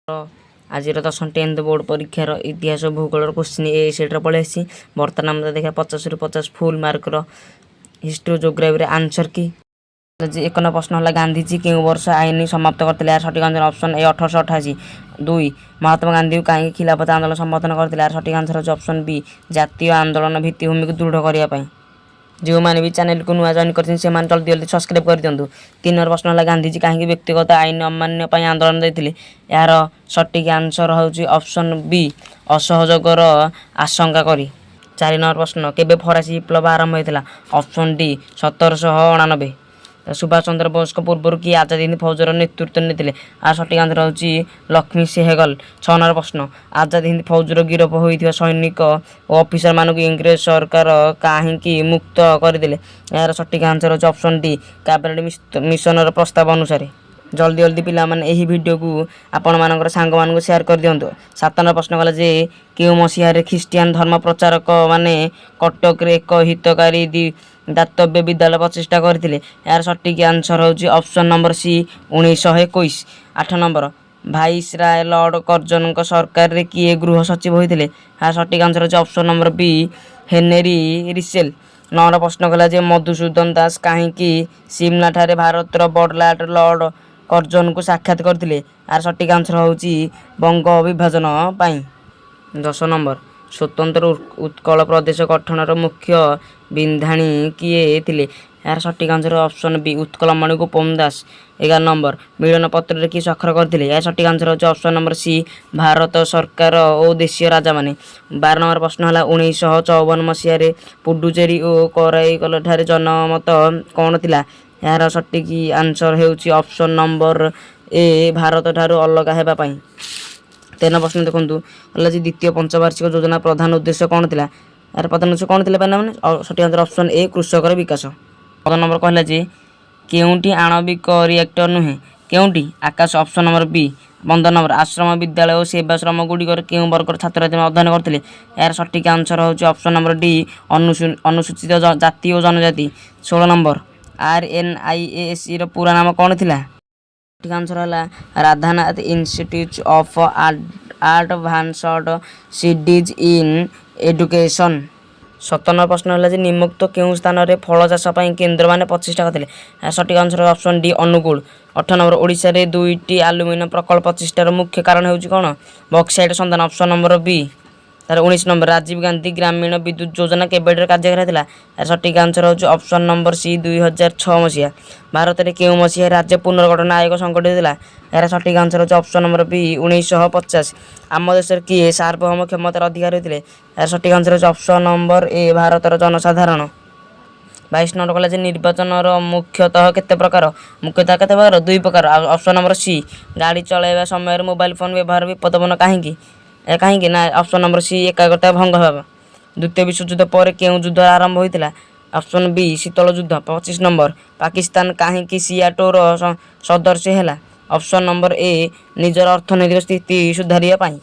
ଆଜିର ଦଶମ tenth board ପରୀକ୍ଷାର ଇତିହାସ ଭୂଗୋଳର କୋଶ୍ଚିନ୍ ଏ ସେଟ୍ରେ ପଳେଇ ଆସିଛି। ବର୍ତ୍ତମାନ ଆମେ ଦେଖିବା 50ରୁ 50 ଫୁଲ୍ ମାର୍କର ହିଷ୍ଟ୍ରି ଜୋଗ୍ରାଫିର ଆନ୍ସର୍ କି। ଯେ 1 ନମ୍ବର ପ୍ରଶ୍ନ ହେଲା, ଗାନ୍ଧିଜୀ କେଉଁ ବର୍ଷ ଆଇନ ସମାପ୍ତ କରିଥିଲେ? ଏହାର ସଠିକ୍ ଆନ୍ସର୍ ଅପସନ୍ ଏ, 1888। 2, ମହାତ୍ମା ଗାନ୍ଧୀଙ୍କୁ କାହିଁକି ଖିଲାଫତ ଆନ୍ଦୋଳନ ସମର୍ଥନ କରିଥିଲେ? ଏହାର ସଠିକ୍ ଆନ୍ସର୍ ହେଉଛି ଅପସନ୍ ବି, ଜାତୀୟ ଆନ୍ଦୋଳନ ଭିତ୍ତିଭୂମିକୁ ଦୃଢ଼ କରିବା ପାଇଁ। ଯେଉଁମାନେ ବି ଚ୍ୟାନେଲକୁ ନୂଆ ଜଏନ୍ କରିଛନ୍ତି, ସେମାନେ ଜଲ୍ଦି ଜଲ୍ଦି ସବସ୍କ୍ରାଇବ୍ କରିଦିଅନ୍ତୁ। 3 ନମ୍ବର ପ୍ରଶ୍ନ ହେଲା, ଗାନ୍ଧିଜୀ କାହିଁକି ବ୍ୟକ୍ତିଗତ ଆଇନ ଅମାନ୍ୟ ପାଇଁ ଆନ୍ଦୋଳନ ଦେଇଥିଲେ? ଏହାର ସଠିକ୍ ଆନ୍ସର୍ ହେଉଛି ଅପସନ୍ ବି, ଅସହଯୋଗର ଆଶଙ୍କା କରି। 4 ନମ୍ବର ପ୍ରଶ୍ନ, କେବେ ଫରାସୀ ବିପ୍ଳବ ଆରମ୍ଭ ହୋଇଥିଲା? Option D, 1789। ସୁଭାଷ ଚନ୍ଦ୍ର ବୋଷଙ୍କ ପୂର୍ବରୁ କିଏ ଆଜାଦ ହିନ୍ଦ ଫୌଜର ନେତୃତ୍ୱ ନେଇଥିଲେ? ଏହାର ସଠିକ୍ ଆନ୍ସର୍ ହେଉଛି ଲକ୍ଷ୍ମୀ ସେହଗଲ। 6 ନମ୍ବର ପ୍ରଶ୍ନ, ଆଜାଦ ହିନ୍ଦ ଫୌଜର ଗିରଫ ହୋଇଥିବା ସୈନିକ ଓ ଅଫିସରମାନଙ୍କୁ ଇଂରେଜ ସରକାର କାହିଁକି ମୁକ୍ତ କରିଦେଲେ? ଏହାର ସଠିକ୍ ଆନ୍ସର୍ ହେଉଛି ଅପସନ୍ ଡି, କ୍ୟାବିନେଟ୍ ମିଶନର ପ୍ରସ୍ତାବ ଅନୁସାରେ। ଜଲ୍ଦି ଜଲ୍ଦି ପିଲାମାନେ ଏହି ଭିଡ଼ିଓକୁ ଆପଣମାନଙ୍କର ସାଙ୍ଗମାନଙ୍କୁ ସେୟାର କରିଦିଅନ୍ତୁ। 7 ନମ୍ବର ପ୍ରଶ୍ନ କଲା ଯେ, କେଉଁ ମସିହାରେ ଖ୍ରୀଷ୍ଟିଆନ ଧର୍ମ ପ୍ରଚାରକମାନେ କଟକରେ ଏକ ହିତକାରୀ ଦାତବ୍ୟ ବିଦ୍ୟାଳୟ ପ୍ରତିଷ୍ଠା କରିଥିଲେ? ଏହାର ସଠିକ୍ ଆନ୍ସର୍ ହେଉଛି option number C, 1921। 8 number, viceroy lord କର୍ଜନଙ୍କ ସରକାରରେ କିଏ ଗୃହ ସଚିବ ହୋଇଥିଲେ? ଏହାର ସଠିକ୍ ଆନ୍ସର୍ ହେଉଛି option number B, Henry Risley. 9 number ପ୍ରଶ୍ନ କଲା ଯେ, ମଧୁସୂଦନ ଦାସ କାହିଁକି ସିମଲାଠାରେ ଭାରତର ବଡ଼ଲାଟ ଲର୍ଡ଼ କର୍ଜନଙ୍କୁ ସାକ୍ଷାତ କରିଥିଲେ? ଏହାର ସଠିକ୍ ଆନ୍ସର୍ ହେଉଛି ବଙ୍ଗ ବିଭାଜନ ପାଇଁ। 10 ନମ୍ବର, ସ୍ୱତନ୍ତ୍ର ଉତ୍କଳ ପ୍ରଦେଶ ଗଠନର ମୁଖ୍ୟ ବିନ୍ଧାଣୀ କିଏ ଥିଲେ? ଏହାର ସଠିକ୍ answer option B, Utkalmani Gopabandhu Das. 11 number, ମିଳନ ପତ୍ରରେ କିଏ ସ୍ୱାକ୍ଷର କରିଥିଲେ? ଏହାର ସଠିକ୍ ଆନ୍ସର୍ ହେଉଛି ଅପସନ୍ ନମ୍ବର ସି, ଭାରତ ସରକାର ଓ ଦେଶୀୟ ରାଜାମାନେ। 12 ନମ୍ବର ପ୍ରଶ୍ନ ହେଲା, 1954 ମସିହାରେ ପୁଡୁଚେରୀ ଓ କରାଇକଲ ଠାରେ ଜନମତ କ'ଣ ଥିଲା? ଏହାର ସଠିକ୍ ଆନ୍ସର୍ ହେଉଛି ଅପସନ୍ ନମ୍ବର ଏ, ଭାରତ ଠାରୁ ଅଲଗା ହେବା ପାଇଁ। 13 ପ୍ରଶ୍ନ ଦେଖନ୍ତୁ, ହେଲା ଯେ, ଦ୍ୱିତୀୟ ପଞ୍ଚବାର୍ଷିକ ଯୋଜନା ପ୍ରଧାନ ଉଦ୍ଦେଶ୍ୟ କ'ଣ ଥିଲା? ଏହାର ପ୍ରଧାନ ଉଦ୍ଦେଶ୍ୟ କ'ଣ ଥିଲା ପିଲାମାନେ? ସଠିକ୍ ଆନ୍ସର୍ ଅପସନ୍ ଏ, କୃଷକର ବିକାଶ। 15 ନମ୍ବର କହିଲା ଯେ, କେଉଁଟି ଆଣବିକ ରିଆକ୍ଟର ନୁହେଁ? କେଉଁଟି? ଆକାଶ, ଅପସନ୍ ନମ୍ବର ବି। 15 ନମ୍ବର, ଆଶ୍ରମ ବିଦ୍ୟାଳୟ ଓ ସେବାଶ୍ରମ ଗୁଡ଼ିକରେ କେଉଁ ବର୍ଗର ଛାତ୍ରଛାତ୍ରୀମାନେ ଅଧ୍ୟୟନ କରୁଥିଲେ? ଏହାର ସଠିକ୍ ଆନ୍ସର୍ ହେଉଛି ଅପସନ୍ ନମ୍ବର ଡି, ଅନୁସୂଚିତ ଜାତି ଓ ଜନଜାତି। 16 ନମ୍ବର, ଆର୍ଏନ୍ଆଇଏଏସ୍ଇର ପୁରା ନାମ କ'ଣ ଥିଲା? ସଠିକ୍ ଆନ୍ସର୍ ହେଲା Radhanath Institute of Advanced Studies in Education। 17 number ପ୍ରଶ୍ନ ହେଲା ଯେ, ନିମ୍ନୋକ୍ତ କେଉଁ ସ୍ଥାନରେ ଫଳ ଚାଷ ପାଇଁ କେନ୍ଦ୍ରମାନେ ପ୍ରତିଷ୍ଠା କରିଥିଲେ? ଏହାର ସଠିକ୍ answer option D, Angul. 18 number, ଓଡ଼ିଶାରେ ଦୁଇଟି ଆଲୁମିନିୟମ ପ୍ରକଳ୍ପ ପ୍ରତିଷ୍ଠାର ମୁଖ୍ୟ କାରଣ ହେଉଛି କ'ଣ? ବକ୍ସାଇଟ୍ ସନ୍ଧାନ, ଅପସନ୍ ନମ୍ବର ବି। ତାର 19 ନମ୍ବର, ରାଜୀବ ଗାନ୍ଧୀ ଗ୍ରାମୀଣ ବିଦ୍ୟୁତ ଯୋଜନା କେବେଠାରୁ କାର୍ଯ୍ୟକାରୀ ହେଇଥିଲା? ଏହାର ସଠିକ୍ ଆନ୍ସର୍ ହେଉଛି ଅପସନ୍ ନମ୍ବର ସି, 2006 ମସିହା। ଭାରତରେ କେଉଁ ମସିହାରେ ରାଜ୍ୟ ପୁନର୍ଗଠନ ଆୟୋଗ ସଂଗଠିତ ହେଇଥିଲା? ଏହାର ସଠିକ୍ ଆନ୍ସର୍ ହେଉଛି ଅପସନ୍ ନମ୍ବର ବି, 1950। ଆମ ଦେଶରେ କିଏ ସାର୍ବଭୌମ କ୍ଷମତାର ଅଧିକାରୀ ହୋଇଥିଲେ? ଏହାର ସଠିକ୍ ଆନ୍ସର୍ ହେଉଛି ଅପସନ୍ ନମ୍ବର ଏ, ଭାରତର ଜନସାଧାରଣ। 22 ନମ୍ବର କଲା ଯେ, ନିର୍ବାଚନର ମୁଖ୍ୟତଃ କେତେ ପ୍ରକାର? ମୁଖ୍ୟତଃ କେତେ ପ୍ରକାର? ଦୁଇ ପ୍ରକାର, ଅପସନ୍ ନମ୍ବର ସି। ଗାଡ଼ି ଚଳାଇବା ସମୟରେ ମୋବାଇଲ ଫୋନ୍ ବ୍ୟବହାର ବିପଦପୂର୍ଣ୍ଣ କାହିଁକି? ଏହା କାହିଁକି ନା ଅପସନ୍ ନମ୍ବର ସି, ଏକାଗ୍ରତା ଭଙ୍ଗ ହେବା। ଦ୍ୱିତୀୟ ବିଶ୍ୱଯୁଦ୍ଧ ପରେ କେଉଁ ଯୁଦ୍ଧ ଆରମ୍ଭ ହୋଇଥିଲା? ଅପସନ୍ ବି, ଶୀତଳ ଯୁଦ୍ଧ। 25 ନମ୍ବର, ପାକିସ୍ତାନ କାହିଁକି ସିଆଟୋର ସଦସ୍ୟ ହେଲା? ଅପସନ୍ ନମ୍ବର ଏ, ନିଜର ଅର୍ଥନୈତିକ ସ୍ଥିତି ସୁଧାରିବା ପାଇଁ।